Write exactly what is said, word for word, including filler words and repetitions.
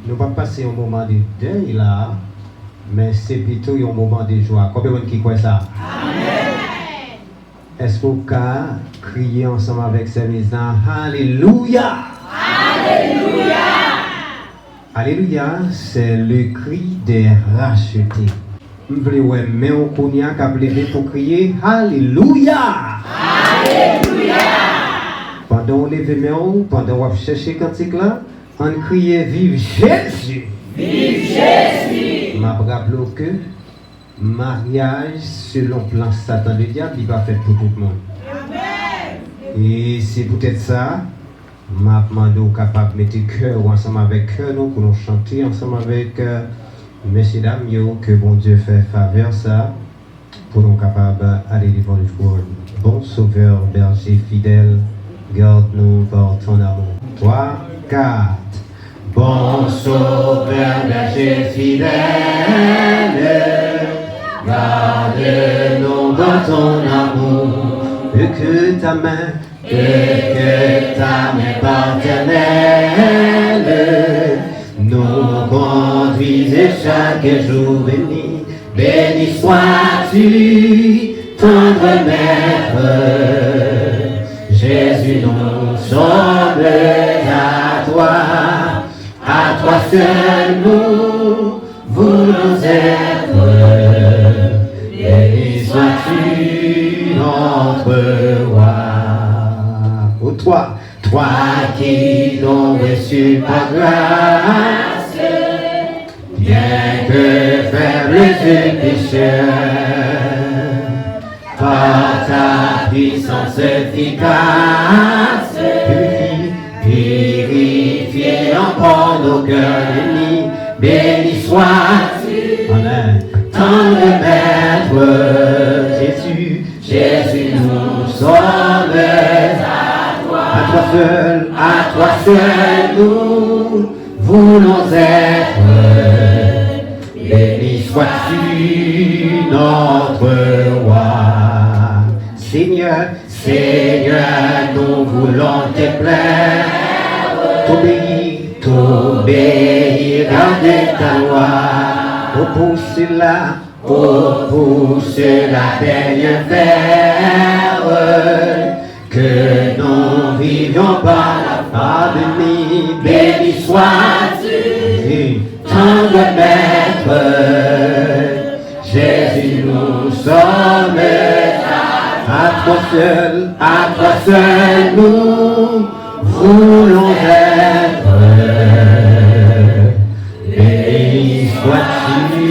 Nou p ap pase yon moman de dèy la, men se pito yon moman de jwa. Konbyen moun ki kwè sa? Amèn! Èske w ka kriye ansanm avèk sè Miz la, Alelouya! Alelouya! Alelouya, c'est le cri des rachetés. M vle wè men w kounye a k ap leve pou kriye, Alelouya! Alelouya! Pandan w leve men w, pandan w ap chèche kantik la, ann kriye, Viv Jezi! Viv Jezi! M ap raple w ke maryaj selon plan Satan ledyab, li pa fèt pou tout moun. Amèn! E se poutèt sa, m ap mande w kapab mete kè w ansanm avèk kè nou pou nou chante ansanm avèk, euh, mesyedam yo, ke Bondye fè favè sa pou nou kapab ale devan le tròn. Bon Sauveur, berger fidèle, garde-nous par ton amour. Twa, kat. Bon Sauveur, berger fidèle, garde-nous dans ton amour, et que ta main, et que ta main paternelle nous conduise chaque jour. Béni, béni sois-tu, tendre maître. Jésus, nous sommes à toi. À toi seul nous voulons être. Béni sois-tu, notre roi. Au trois. Toi qui nous reçus par grâce, bien que faibles et pécheurs, par ta puissance efficace, purifie, purifie encore nos cœurs. Béni, béni sois-tu, Amen. Tendre Maître Jésus, Jésus, nous sommes à toi, à toi seul, à toi seul nous voulons être. Béni sois-tu, notre roi. Seigneur, Seigneur, nous voulons te plaire. T'obéir, t'obéir, garder ta loi. Oh, pour cela, oh, pour cela, Père, viens faire que nous vivions par la foi. Béni, béni sois-tu, tendre Maître. Jésus, nous sommes à toi seul, à toi seul nous voulons être. Béni sois-tu,